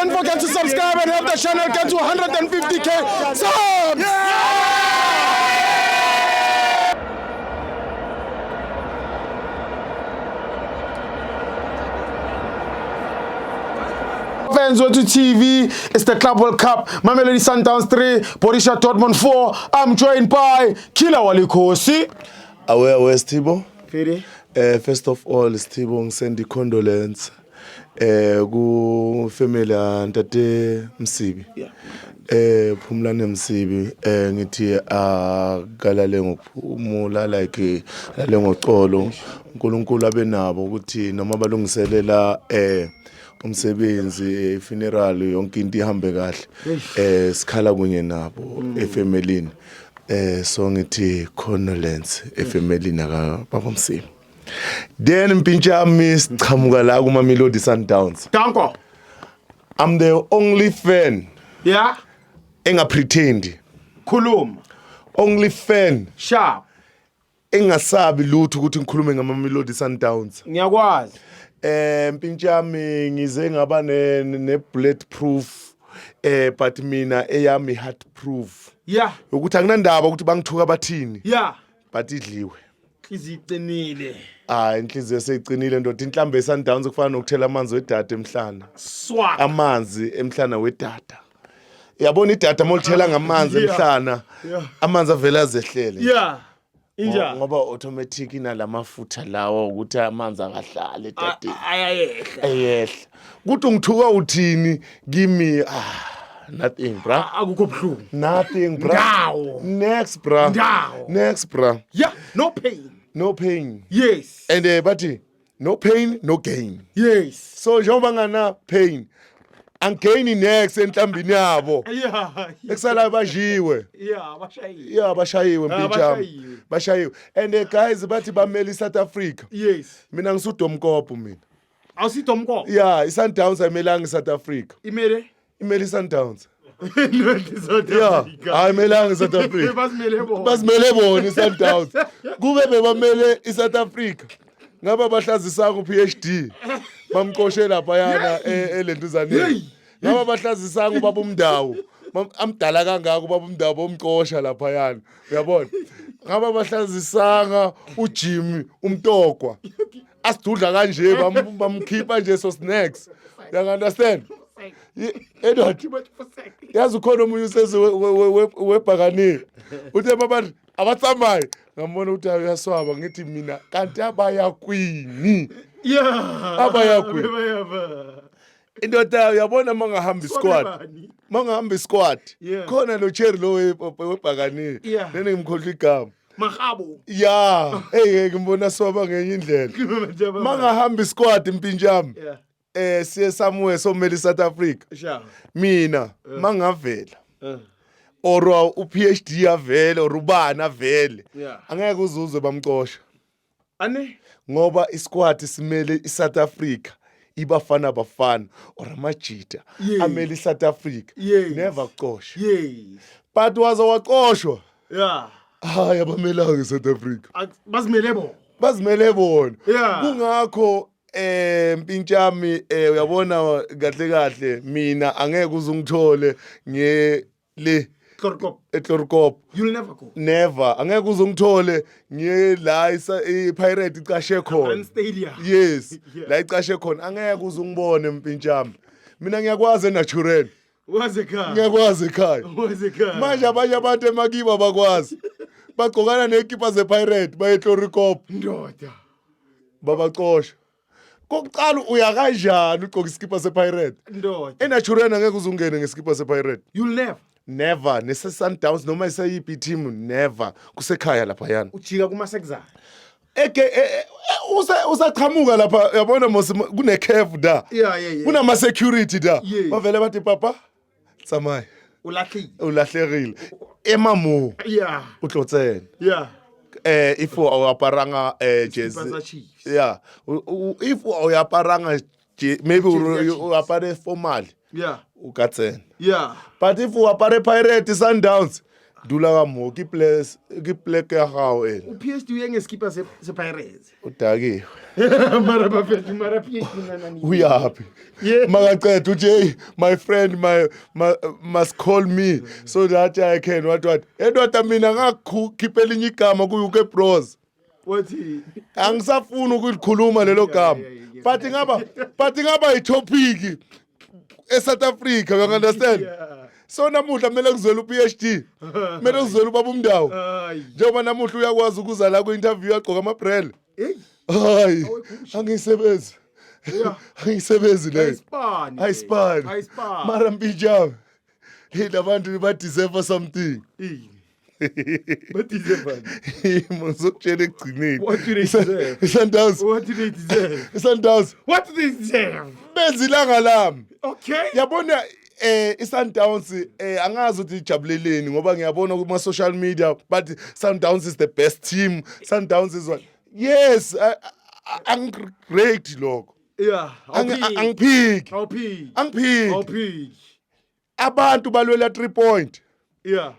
Don't forget to subscribe and help the channel get to 150K subs. Fans Wethu TV, it's the Club World Cup. Mamelodi Sundowns 3, Borussia Dortmund 4. I'm joined by Killer Walikosi. Awe awe Sithibo. Fede. First of all Sithibo, ngisend condolence ku family ya Ntate Msibi. Phumlane Msibi, ngithi akalale ngokuphumula, like alale ngoxolo. uNkulunkulu abe nabo ukuthi noma balungiselela umsebenzi, funeral, yonke into ihambe kahle. Sikhala kunye nabo efamilini. So ngithi condolence efamilini aka baba Msibi. Then mpintshami, sichamuka la kuma Mamelodi Sundowns. Danko. I'm the only fan engapretend. Khuluma. Only fan Sharp. engasabi lutho ukuthi ngikhulume ngama Mamelodi Sundowns. Ngiyakwazi. Mpintshami, ngize ngaba ne bullet proof, but mina eyami heart proof. Ukuthi akunandaba ukuthi bangithuka bathini, but idliwe. Iziqinile. Ah, inhliziyo seyiqinile ndoda. Inhlambe yeSundowns kufana nokuthela amanzi wedada emhlana. Swak. Amanzi emhlana wedada. Yabona idada molithela ngamanzi emhlana, amanzi avela azehlele. Inja. Ngoba automatic inalamafutha lawo ukuthi amanzi akahlali edadeni. Ayayehla. Eyehla. Kuthi ungithuka uthini kimi, ah, nothing bra. Akukho buhlungu. Nothing bra. Ndawo. Next bra. Ndawo. Next bra. Yeah, no pain. No pain. And bathi no pain, no gain. So njengoba ngana pain, angigaini next enhlambini yabo. Ekusalayo badliwe. Yeah, bashayile. Yeah, bashayiwe. Ah, Mpintshami. bashayiwe. Bashayiwe. And guys, bathi bamele iSouth Africa. Mina ngisudomkopo mina. Awusidomko. Yeah, iSundowns ayimelanga iSouth Africa. Imele. Imele iSundowns. South Yeah, Africa. ayimelanga iSouth Africa. Basimele bona. Basimele bona iSundowns. Kube bebamele iSouth Africa, ngaba bahlazisanga uPhD. Bamqoshe lapha yana elentuzaneni. Hey. Ngaba bahlazisanga ubaba umndawo. Amdala kangaka ubaba umndawo, bomqosha lapha yana. Uyabona? Ngaba bahlazisanga uJimmy umtokwa. Asidudla kanje bamkhipha nje so snacks. You understand? Edward, yazi ukhona omunye usezi webhakaniya, uthe babathi abatsamayo, ngambona ukuthi uyaswaba. Ngithi mina kanti abaya kwini? Abaya kwini? Bayaba. Indoda, uyabona uma ngahamba isquad, Bani? uma ngahamba isquad, khona lo cherry lo webhakaniya, nene ngimkhohlwa igama. Mahabo. Ya, hey, ngimbona swaba ngenye indlela uma ngahamba isquad, impintshami. Siye somewhere somele iSouth Africa. Mina mangavela or uPhD avele or ubani avele, angeke uzuzwe bamcosha. Ane? Ngoba isquad simele iSouth Africa, iBafana Bafana or amajita amele iSouth Africa, never kucosha. But waze wacoshwa, hayi, abamelanga iSouth Africa. Basimele bona. Bazimele bona. Kungakho mpintshami, uyabona kahle kahle mina angeke uze ungithole nge le Chloorkop. eChloorkop. You'll never go. Never, angeke uze ungithole ngiye la iPirate icashe khona. Rand Stadium. Yes. La icashe khona angeke uze ungibone mpintshami. Mina ngiyakwazi eNaturena. Waze ekhaya. Ngiyakwazi ekhaya. Waze ekhaya. Manje abanye abantu emakibo abakwazi, bagqokana nekipa zePirate baye eChloorkop. Ndoda. Babacosha kokuqala, uya kanjani ugqoka iskipa sePirate? Ndoda. ENaturena angeke uze ungene ngeskipa sePirate. You'll never. Never, nese-Sundowns noma iseyiphi team, never. Kusekhaya laphayana. Ujika kuma sekuzayo. Eke usaqhamuka lapha, uyabona mos kune-curve da, kunama-security da. Bavele bathi, "Papa, tsamaya." Ulahlile. Ulahlekile emamu. Utlotsene. If awuaparanga jersey Isikipa sa-Chiefs. Yeah, if awuyaparanga maybe Jersey ya Chiefs. uapare formal, o ka tsena. But if uapare Pirate, Sundowns, Dula ka mo ke place ke plek ya gago ena. U-PSD uye ngeskipa se-Pirates. Udakiwe. Mara bafethu, mara PSD nanani. Uyaphi? Yeah. Makaceda uthi hey my friend my must call me so that I can what what. Endoda mina ngakukhiphela elinye igama ku UK Bros. Wathi Angisafuni ukulikhuluma lelo gama. But ngaba i-topic eSouth Africa, you understand? Yeah. So namuhla kumele kuzwele uPhD. Kumele kuzwele ubaba uMndawo. Hayi. Njengoba namuhla uyakwazi ukuza la ku-interview agqoka amabrele. Hey, Hayi, angisebenzi. Yeah. Angisebenzi leyo. Ayisipani. Ayisipani. Ayisipani. Mara mpintshami. Hey, labantu ba deserve something. Ini. Ba deserve. Ngizokutshela ekugcineni. What do they deserve? I-Sundowns. What do they deserve? I-Sundowns. What do they deserve? Benza ilanga lami. Okay. Yabona i-Sundowns angazi ukuthi ijabuleleni ngoba ngiyabona kuma social media but Sundowns is the best team. Sundowns is what? Yes, angi-great lokho. Yeah. Angiphiki. Awuphiki. Angiphiki. Awuphiki. Abantu balwela 3 point.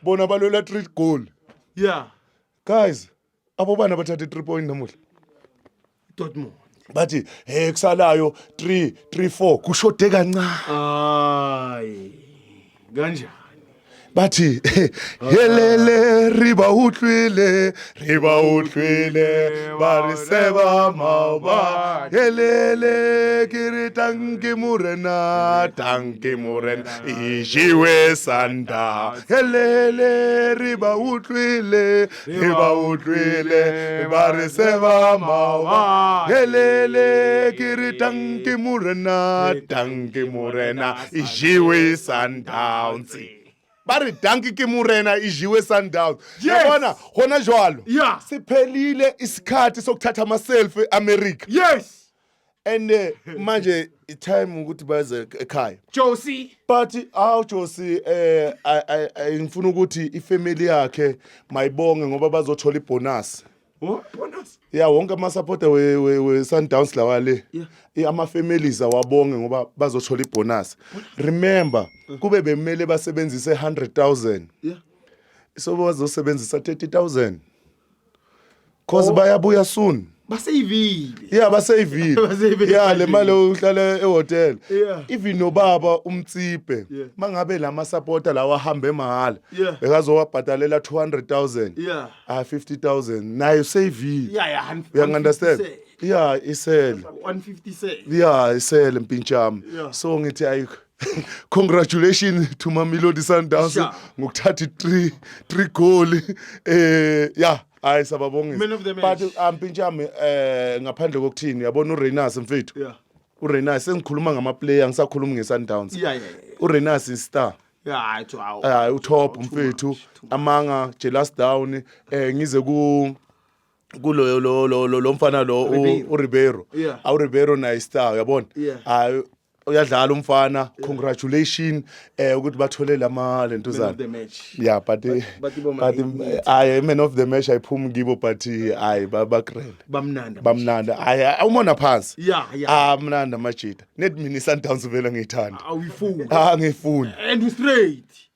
Bona balwela 3 goal. Guys, abo bana bathathe 3 point namuhla. Dortmund. Bathi hey kusalayo 3 3 4 kushode kancane. Ay. Kanjani? Bathi helele re ba utlwile re ba utlwile ba re seba maoba helele ke re tanke morena tanke morena e jewe sanda helele re ba utlwile re ba utlwile ba re seba maoba helele ke re tanke morena tanke morena e jewe Sundowns. Ba re danki ke morena e jewe Sundowns. Yabona hona jwalo siphelile isikhathi sokuthatha ama selfie America. And manje i-time ukuthi baze ekhaya. Josie. But aw Josie ngifuna ukuthi ifamily yakhe mayibonge ngoba bazothola ibonus. Oh, bonus. Yeah, wonke ama supporter we Sundowns lawa le. Ama families awabonge ngoba bazothola ibonus. Remember, kube bemele basebenzise 100,000. So bazosebenzisa 30,000. Cause bayabuya soon. Baseyivile. Yeah, baseyivile. Baseyivile. Yeah, le mali uhlala ehotel. Even nobaba uMtsipe mangabe lama supporter lawa ahambe mahala bekazowabhadalela 200,000. Ah 50,000 nayo seyivile. Yeah. You understand? Yeah, isele. 157. Yeah, isele mpintshami. So ngithi ayi congratulations to Mamelodi Sundowns ngokuthatha 3 goal yeah hayi sababongisa. Man of the match. But mpintshami ngaphandle kokuthini uyabona uReyners mfethu. uReyners sengikhuluma ngama player ngisakhuluma ngeSundowns. uReyners is star. Yeah, to our. Hayi utop mfethu amanga jealous down ngize ku kulo lo lo lo mfana lo Ribeiro. uRibeiro. Awu Ribeiro naye star uyabona. Hayi uyadlala umfana congratulations ukuthi bathole lama lentuzana. Man of the match. Yeah, but But iboma but ayi man of the match ayiphumi kibo but ayi ba grand. Bamnanda. Bamnanda. Ayi awumona phansi. Yeah. Ah mnanda majita. Net mina iSundowns vele ngiyithanda. Awuyifuni. Ah ngifuni. And we straight.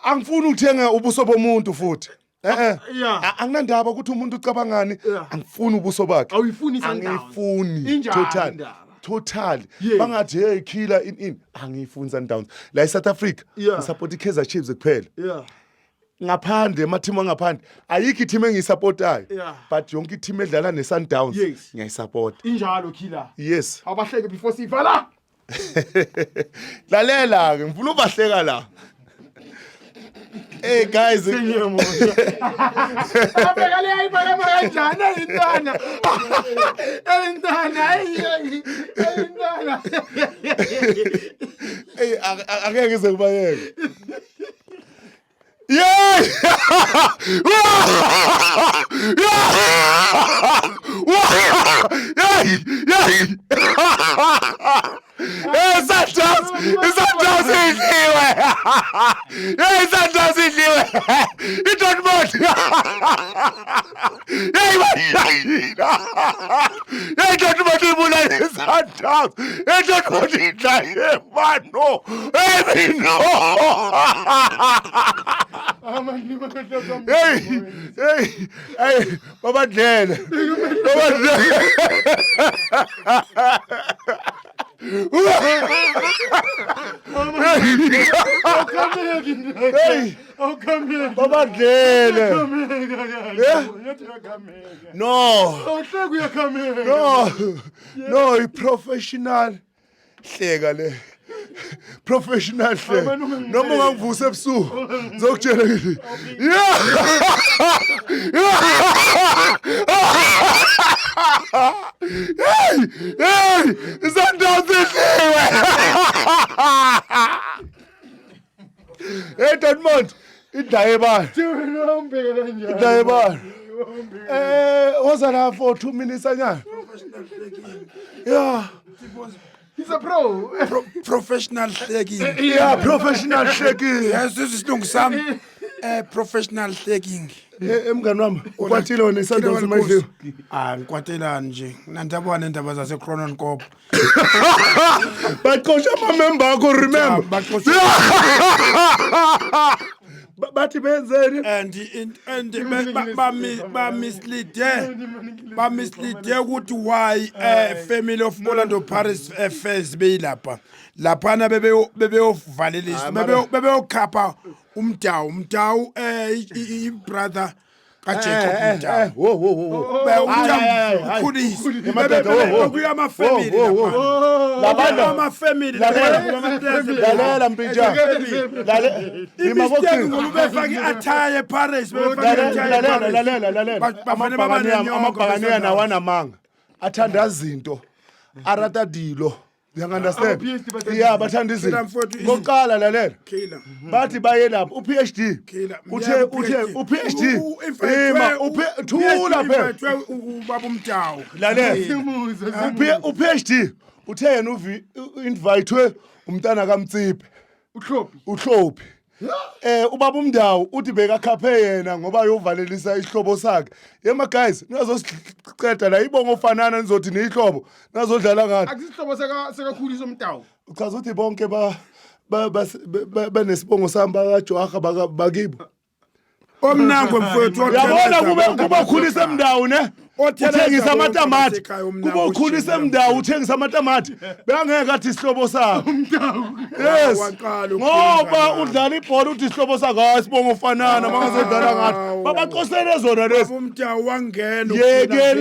Angifuni ukuthenga ubuso bomuntu futhi. Anginandaba ukuthi umuntu ucabangani. Angifuni ubuso bakhe. Awuyifuni iSundowns. Angifuni. Injani Total. indaba? Total. Bangathi hey killer in angifuni Sundowns. La eSouth Africa ngisupport iKaizer Chiefs kuphela. Ngaphandle emateam angaphandle ayikho i-team engiyisupportayo. But yonke i-team edlala neSundowns ngiyayisupport. Injalo killer. Yes. Abahleke before sivala. Lalela ke ngifuna ubahleka la. Hey guys, Abheka le ayibona kanjani intwana. Intwana intwana. Hey akeke ngize kubayeke. Yeah! Yeah! Yeah! Hey, Sundowns! Sundowns idliwe! Hey, Sundowns idliwe! iDortmund! Hey, hey, Dortmund ibulale Sundowns! Hey, Dortmund idlaye mano! Hey, no! Hey, hey, hey, babadlele. Babadlele. Hey, babadlele. Yeah? No. No. No, i-professional hleka le. Professional hleka. Noma ungangivusa ebusuku ngizokutshela ngithi yeah. Hey, hey, iSundowns idliwe. Hey Dortmund, idla ebani? Idla ebani? Woza la for 2 minutes anyana. Yeah. He's a pro. Professional hleking. Yeah, professional hleking. Yes, isilungu sami. Professional hleking. Emngani wami, ukwatile wena iSundowns mayidliwe. Ah, ngikwatelani nje. Nandabona nendaba zase Cronon Kop. Baxosha ama-member akho, remember. Baxosha. Bathi benzeni? And ba mislead ukuthi why family of Orlando Pirates fans beyilapha. Laphana bebeyovalelisa, bebeyokhapha uMdawu, Mdawu i brother kaJacob Mdawu. Wo wo wo. Ukhulisa. Emadoda, wo, wo. Bekuya ama-family Wo, wo, wo. laphana. Ama-family Lalela mpintshana. Lalela. I-mistake ngoba befake i-attire eParis, bebefake i-attire Lalela, eParis. lalela, lalela. Bafane baba nenyongo Amabhakaniya bese nawo anamanga. Athanda izinto. Arata dilo. You understand? Ama-PhD bathanda Yeah, bathanda izinto. Phela mfowethu, Kokuqala lalela. Killer. Bathi baye lapho u-PhD. Killer. Uthe Yebo, uthe PhD. u-PhD. Ima thula phela. Invitwe ubaba uMdawu. Lalela. U-PhD uthe yena invitwe umntana kaMtsiphe. Uhlophi. Uhlophi. Ubaba uMdawu uthi bekakhaphe yena ngoba ayovalelisa isihlobo sakhe. Yema guys, ningazosiceda la ibongo ofanana nizothi nihlobo. Nazodlala ngathi. Akusihlobo sekakhulisa uMdawu. Uchaza ukuthi bonke ba banesibongo sami bakaJoaha bakibo. Omnangwe mfowethu Uyabona kube kuba ukhulisa emndawo ne? Otheleza Uthengisa bonke amatamati. basekhaya uMnangwe Kuba ukhulisa uJimmy. emndawo uthengisa amatamati. Bengeke athi isihlobo sakhe. Yes. Waqala ukukhuluma Ngoba nawe. udlala ibhola uthi isihlobo sakhe hayi sibongo ofanana mangazodlala ngathi. Babacosele zona lezi. Ubaba uMdawu wangena. Yekelani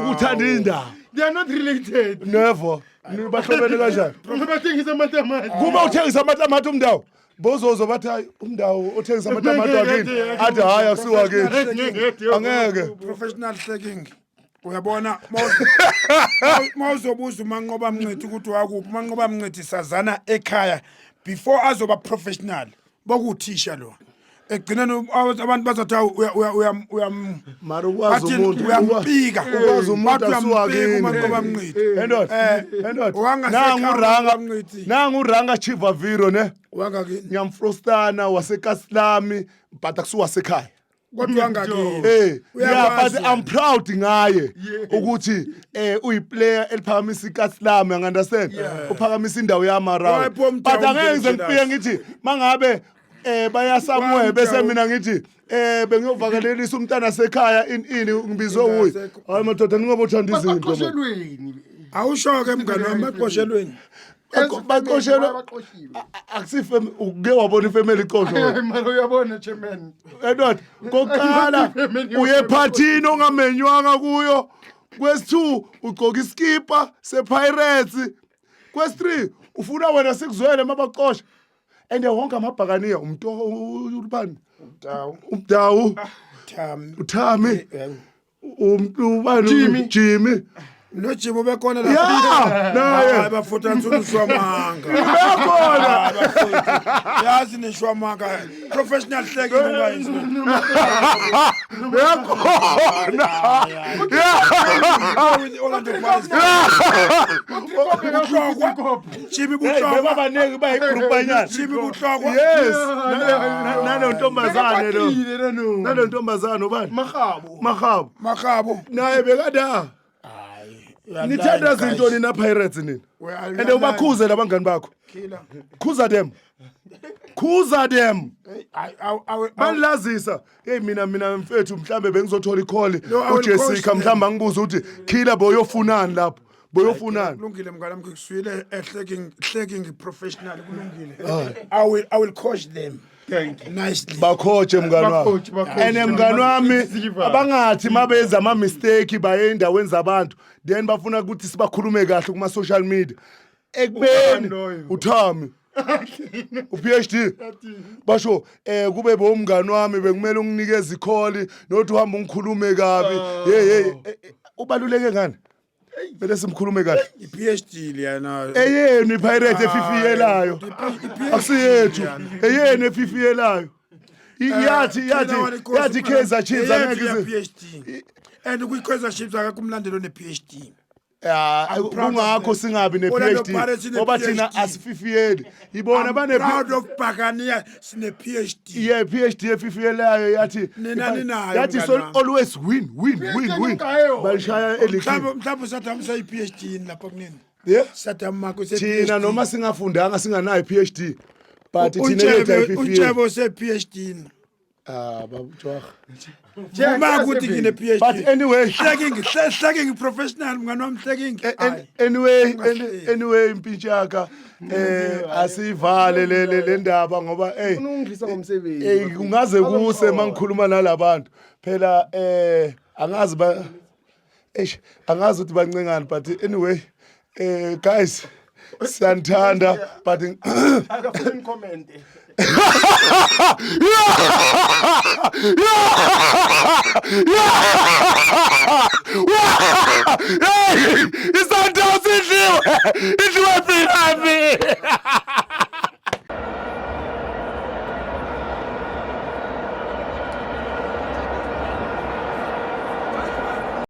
ukuthanda indaba. They are not related. Never. Bahlobene kanjani? Bathengisa amatamati. Kuba uthengisa amatamati uMdawu. Bozozo bathi hayi uMdawu othengisa amatamati wakini. Athi hayi akusiwakini. Angeke. Professional hleking. Uyabona mawuzobuza uManqoba Mncedi ukuthi wakuphi, uManqoba Mncedi sazana ekhaya before azoba professional bokuthisha lo. Egcineni abantu bazothi Mara ukwazi bathi umuntu uyampika. Ukwazi umuntu Bathi uyampika asuwakini. uManqoba Mncedi. Endoda, endoda. Wangasekhaya Nangu Ranga, uManqoba Mncedi. nangu Ranga Chivaviro ne. Wangakini. Ngiyamfrostana waseKaslami but akusiwasekhaya. Kodwa wangakini. Eh, yeah, Uyakwazi but I'm proud ngaye ukuthi uyiplayer eliphakamisa iKaslami, you understand? Uphakamisa indawo yami around. Wayepho But uMdawu angeke ngize Mjelas. ngifike ngithi mangabe baya somewhere bese Wamdawu. mina ngithi bengiyovakalelisa umntana sekhaya in ini ngibizwe uyi. Ingasekho. Hayi madoda ningoba uthanda izinto. man. Baxoshelweni. Awusho ke mngani wami baxoshelweni. Baxoshelwe Baxoshiwe. akusife uke wabona ifamily ixoshwa. wena. Mara uyabona chairman. Endoda, kokuqala uye ephathini ongamenywanga kuyo. Kwesi-2 ugqoka iskipa sePirates. Kwesi-3 ufuna wena sikuzwele mabaxosha. And wonke amabhakaniya umuntu ubani? Mdawu. Umdawu, Thami. uThami, ubani? Jimmy. Jimmy. NoJimmy ubekhona Yeah, naye. Hayi bafutha nsuku manga. Ubekhona. Hayi bafowethu. Yazi nishwamanga. Professional hleke ungayenzi. Bekhona. With Orlando Pirates. Buhlokwa. Jimmy Hey, Buhlokwa. bebabaningi bayigroup banyana. Jimmy Buhlokwa. Yes. Nalo ntombazane lo. Bekakwatile nano. Nalo ntombazane ubani? Mahabo. Mahabo. Mahabo. Naye bekada. You are Nithanda lying, guys. zinto nina Pirates nina. We are- And you are ubakhuze labangani bakho. Killer. Khuza them. Khuza them. Hey, I Banilazisa. Hey mina mfethu mhlambe bengizothola i-call No, I will coach uJessica them. mhlambe angibuza ukuthi Killer boyofunani lapho. Boyofunani. Kulungile mngani wami, ngikuswile ehleki hleki professional kulungile. I will coach them. Thank you. Nicely. Bakhoje mngani wami. Bakhoje, bakhoje. And mngani wami Siva. abangathi mabenza ama mistake baye endaweni zabantu then bafuna ukuthi sibakhulume kahle kuma social media. Ekubeni Ubani loyo? uThami uPhD basho kube bomngani wami bekumele unginikeze i-call nothi uhamba ungikhulume kabi. Hey hey, ubaluleke ngani? Vele simkhulume kahle. I-PhD liyana. Eyenu iPirate efifiyelayo. Akusiyethu. Eyenu efifiyelayo. Yathi Kaizer Chiefs angeke ize PhD. And kwi-Kaizer Chiefs akekho umlandeli one-PhD. Ya, I'm proud of kungakho them. singabi Orlando ne-PhD Pirates ine ngoba thina PhD. asififiyeli. Ibona I'm bane proud of Buccaneers sine-PhD. Yeah, PhD efifiyelayo yathi Nina ninayo, yathi mngani so wami. always win win win win. Ngayo. Balishaya elikini. Mhlawumbe uSaddam usayi-PhD yini lapha kunini? Yeah. Saddam Mark Thina noma singafundanga singanayo PhD but thina yethu ayififiyeli. Untshebe use-PhD yini? Ah, babujwaha. Uma ukuthi ngine-PhD. But anyway, Hleking, hleking professional mngani wami hleking. Anyway, Ungahleki. anyway impintshaka asivale le ndaba ngoba hey Ungidlisa ngomsebenzi. Kungaze kuse mangikhuluma nalabantu phela angazi ba eish angazi ukuthi bancengani but anyway guys siyanithanda but Akafuni comment. Hey, iSundowns idliwe idliwe phi?